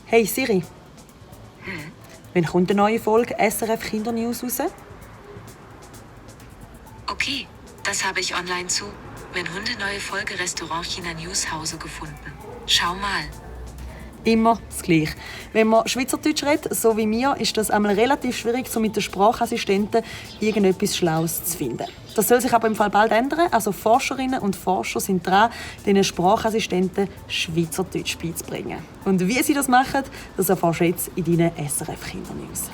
Hey Siri. Wann kommt eine neue Folge SRF Kindernews raus? Okay, das habe ich online zu. Wenn Hunde neue Folge Restaurant China News Hause gefunden. Schau mal. Immer das Gleiche. Wenn man Schweizerdeutsch redet, so wie mir, ist das einmal relativ schwierig, so mit den Sprachassistenten irgendetwas Schlaues zu finden. Das soll sich aber im Fall bald ändern. Also Forscherinnen und Forscher sind dran, diesen Sprachassistenten Schweizerdeutsch beizubringen. Und wie sie das machen, das erfährst du jetzt in deinen SRF Kindernews.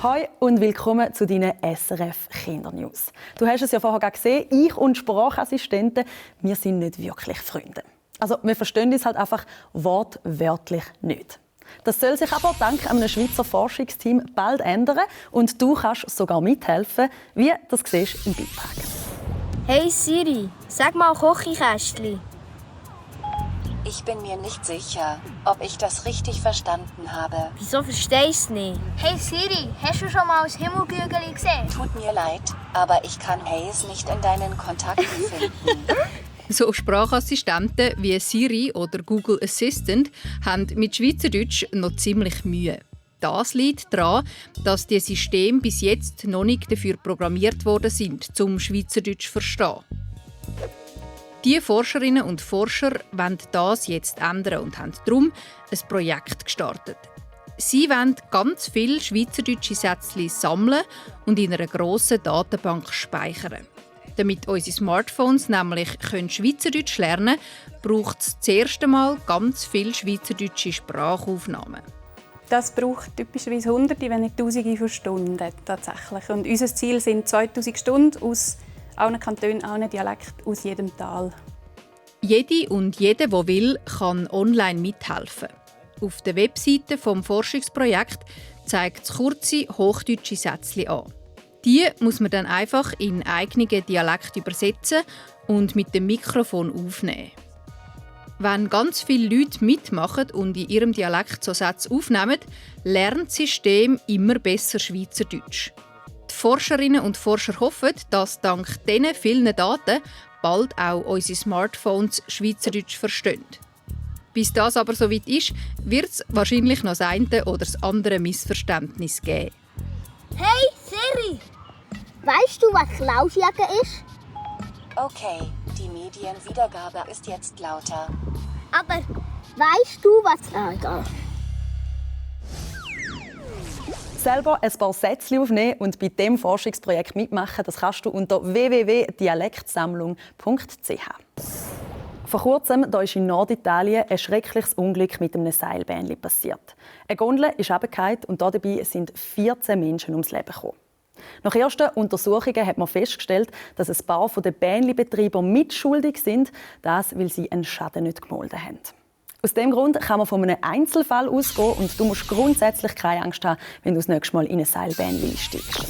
Hi und willkommen zu deinen SRF Kindernews. Du hast es ja vorher gesehen, ich und Sprachassistenten, wir sind nicht wirklich Freunde. Also wir verstehen uns halt einfach wortwörtlich nicht. Das soll sich aber dank einem Schweizer Forschungsteam bald ändern und du kannst sogar mithelfen, wie das siehst im Beitrag. Hey Siri, sag mal Kochikästli. Ich bin mir nicht sicher, ob ich das richtig verstanden habe. Wieso verstehst du nicht? Hey Siri, hast du schon mal ein Himmelgügeli gesehen? Tut mir leid, aber ich kann Hayes nicht in deinen Kontakten finden. So Sprachassistenten wie Siri oder Google Assistant haben mit Schweizerdeutsch noch ziemlich Mühe. Das liegt daran, dass die Systeme bis jetzt noch nicht dafür programmiert worden sind, um Schweizerdeutsch zu verstehen. Die Forscherinnen und Forscher wollen das jetzt ändern und haben darum ein Projekt gestartet. Sie wollen ganz viele schweizerdeutsche Sätze sammeln und in einer grossen Datenbank speichern. Damit unsere Smartphones nämlich Schweizerdeutsch lernen können, braucht es zuerst einmal ganz viele schweizerdeutsche Sprachaufnahmen. Das braucht typischerweise Hunderte, wenn nicht Tausende von Stunden tatsächlich. Und unser Ziel sind 2000 Stunden aus allen Kantonen, allen Dialekten, aus jedem Tal. Jede und jeder, der will, kann online mithelfen. Auf der Webseite des Forschungsprojekts zeigt es kurze hochdeutsche Sätze an. Die muss man dann einfach in eigenen Dialekt übersetzen und mit dem Mikrofon aufnehmen. Wenn ganz viele Leute mitmachen und in ihrem Dialekt so Sätze aufnehmen, lernt das System immer besser Schweizerdeutsch. Die Forscherinnen und Forscher hoffen, dass dank diesen vielen Daten bald auch unsere Smartphones Schweizerdeutsch verstehen. Bis das aber soweit ist, wird es wahrscheinlich noch das eine oder das andere Missverständnis geben. Hey Siri, weißt du, was Lausjacke ist? Okay, die Medienwiedergabe ist jetzt lauter. Aber weißt du, was... egal. Selber ein paar Sätze aufnehmen und bei diesem Forschungsprojekt mitmachen, das kannst du unter www.dialektsammlung.ch. Vor kurzem ist in Norditalien ein schreckliches Unglück mit einem Seilbähnchen passiert. Eine Gondel ist runtergefallen und dabei sind 14 Menschen ums Leben gekommen. Nach ersten Untersuchungen hat man festgestellt, dass ein paar der Bähnchenbetreiber mitschuldig sind, das, weil sie einen Schaden nicht gemolden haben. Aus diesem Grund kann man von einem Einzelfall ausgehen und du musst grundsätzlich keine Angst haben, wenn du das nächste Mal in ein Seilbähnchen einsteigst.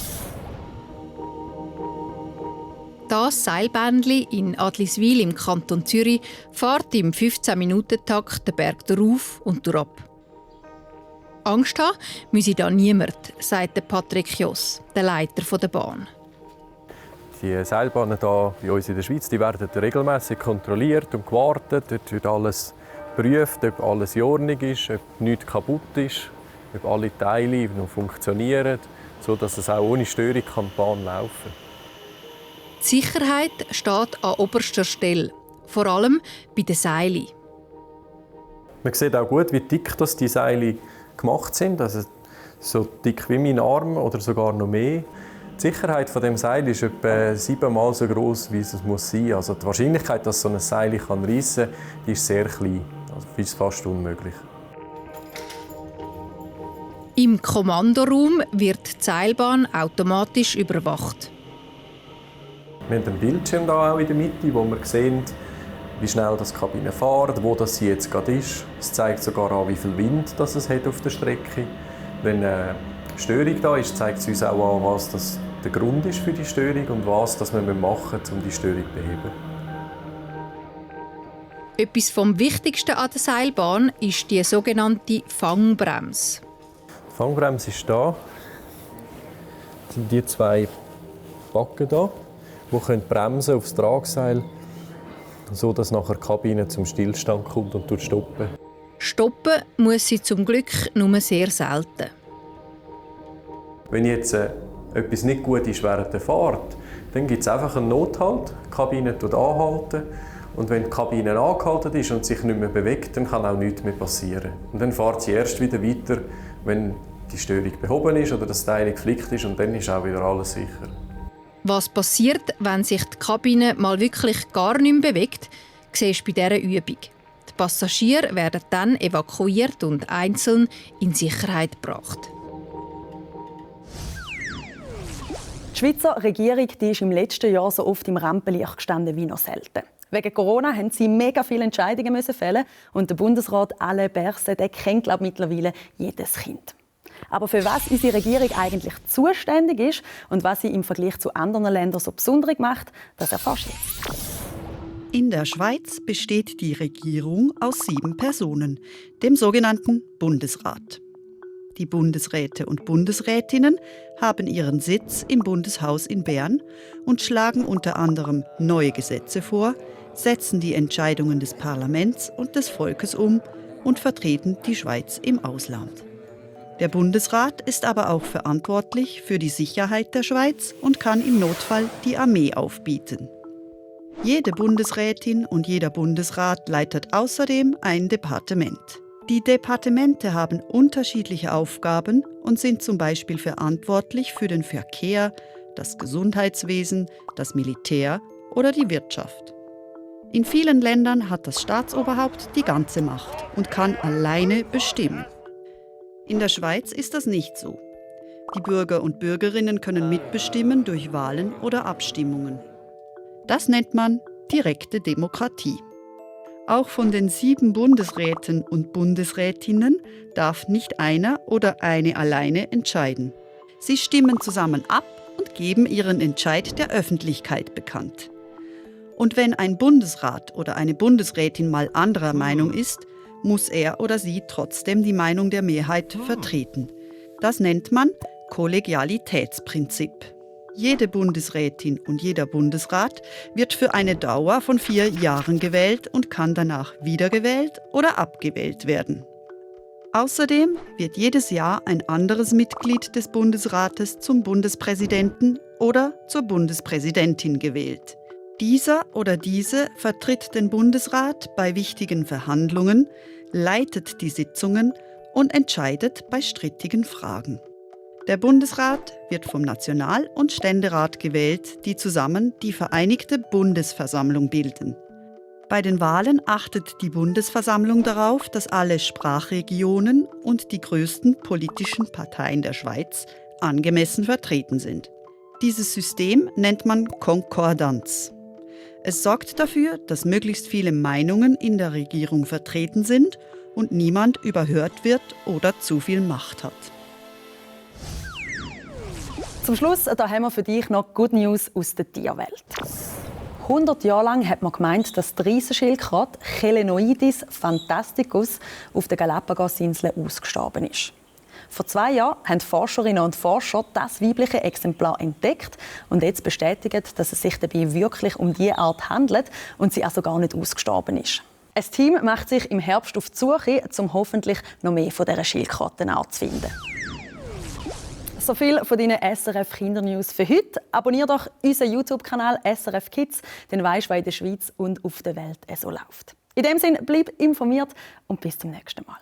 Das Seilbähnchen in Adliswil im Kanton Zürich fährt im 15-Minuten-Takt den Berg darauf und durchab. Angst haben müsse da niemand, sagt Patrick Joss, der Leiter der Bahn. Die Seilbahnen hier bei uns in der Schweiz die werden regelmäßig kontrolliert und gewartet. Dort wird alles geprüft, ob alles in Ordnung ist, ob nichts kaputt ist, ob alle Teile noch funktionieren, sodass es auch ohne Störung die Bahn laufen kann. Die Sicherheit steht an oberster Stelle, vor allem bei den Seilen. Man sieht auch gut, wie dick die Seile gemacht sind, also so dick wie mein Arm oder sogar noch mehr. Die Sicherheit von dem Seil ist etwa 7-mal so groß, wie es muss sein. Also die Wahrscheinlichkeit, dass so ein Seil reissen kann, ist sehr klein, also ist fast unmöglich. Im Kommandoraum wird die Seilbahn automatisch überwacht. Wir haben einen Bildschirm da auch in der Mitte, wo wir sehen, wie schnell die Kabine fährt, wo das sie jetzt gerade ist. Es zeigt sogar an, wie viel Wind das es hat auf der Strecke. Wenn eine Störung da ist, zeigt es uns auch an, was das der Grund ist für die Störung und was das wir machen müssen, um die Störung zu beheben. Etwas vom Wichtigsten an der Seilbahn ist die sogenannte Fangbremse. Die Fangbremse ist da. Das sind die 2 Backen da. die bremsen aufs Tragseil, sodass nachher die Kabine zum Stillstand kommt und stoppen. Stoppen muss sie zum Glück nur sehr selten. Wenn jetzt etwas nicht gut ist während der Fahrt, dann gibt es einfach einen Nothalt. Die Kabine anhalten. Und wenn die Kabine angehalten ist und sich nicht mehr bewegt, dann kann auch nichts mehr passieren. Und dann fährt sie erst wieder weiter, wenn die Störung behoben ist oder das Teil geflickt ist, und dann ist auch wieder alles sicher. Was passiert, wenn sich die Kabine mal wirklich gar nicht mehr bewegt, siehst du bei dieser Übung. Die Passagiere werden dann evakuiert und einzeln in Sicherheit gebracht. Die Schweizer Regierung die ist im letzten Jahr so oft im Rampenlicht gestanden wie noch selten. Wegen Corona mussten sie mega viele Entscheidungen fällen und der Bundesrat Alain Berset, der kennt mittlerweile jedes Kind. Aber für was unsere Regierung eigentlich zuständig ist und was sie im Vergleich zu anderen Ländern so besonders macht, das erfährst du jetzt. In der Schweiz besteht die Regierung aus 7 Personen, dem sogenannten Bundesrat. Die Bundesräte und Bundesrätinnen haben ihren Sitz im Bundeshaus in Bern und schlagen unter anderem neue Gesetze vor, setzen die Entscheidungen des Parlaments und des Volkes um und vertreten die Schweiz im Ausland. Der Bundesrat ist aber auch verantwortlich für die Sicherheit der Schweiz und kann im Notfall die Armee aufbieten. Jede Bundesrätin und jeder Bundesrat leitet außerdem ein Departement. Die Departemente haben unterschiedliche Aufgaben und sind zum Beispiel verantwortlich für den Verkehr, das Gesundheitswesen, das Militär oder die Wirtschaft. In vielen Ländern hat das Staatsoberhaupt die ganze Macht und kann alleine bestimmen. In der Schweiz ist das nicht so. Die Bürger und Bürgerinnen können mitbestimmen durch Wahlen oder Abstimmungen. Das nennt man direkte Demokratie. Auch von den 7 Bundesräten und Bundesrätinnen darf nicht einer oder eine alleine entscheiden. Sie stimmen zusammen ab und geben ihren Entscheid der Öffentlichkeit bekannt. Und wenn ein Bundesrat oder eine Bundesrätin mal anderer Meinung ist, muss er oder sie trotzdem die Meinung der Mehrheit vertreten. Das nennt man Kollegialitätsprinzip. Jede Bundesrätin und jeder Bundesrat wird für eine Dauer von 4 Jahren gewählt und kann danach wiedergewählt oder abgewählt werden. Außerdem wird jedes Jahr ein anderes Mitglied des Bundesrates zum Bundespräsidenten oder zur Bundespräsidentin gewählt. Dieser oder diese vertritt den Bundesrat bei wichtigen Verhandlungen, leitet die Sitzungen und entscheidet bei strittigen Fragen. Der Bundesrat wird vom National- und Ständerat gewählt, die zusammen die Vereinigte Bundesversammlung bilden. Bei den Wahlen achtet die Bundesversammlung darauf, dass alle Sprachregionen und die größten politischen Parteien der Schweiz angemessen vertreten sind. Dieses System nennt man Konkordanz. Es sorgt dafür, dass möglichst viele Meinungen in der Regierung vertreten sind und niemand überhört wird oder zu viel Macht hat. Zum Schluss da haben wir für dich noch Good News aus der Tierwelt. 100 Jahre lang hat man gemeint, dass die Riesenschildkröte Chelenoidis fantasticus auf den Galapagos-Inseln ausgestorben ist. Vor 2 Jahren haben Forscherinnen und Forscher das weibliche Exemplar entdeckt und jetzt bestätigt, dass es sich dabei wirklich um diese Art handelt und sie also gar nicht ausgestorben ist. Ein Team macht sich im Herbst auf die Suche, um hoffentlich noch mehr von dieser Schildkrötenart zu finden. So viel von deinen SRF Kindernews für heute. Abonnier doch unseren YouTube-Kanal SRF Kids, dann weisst du, was in der Schweiz und auf der Welt so läuft. In dem Sinne, bleib informiert und bis zum nächsten Mal.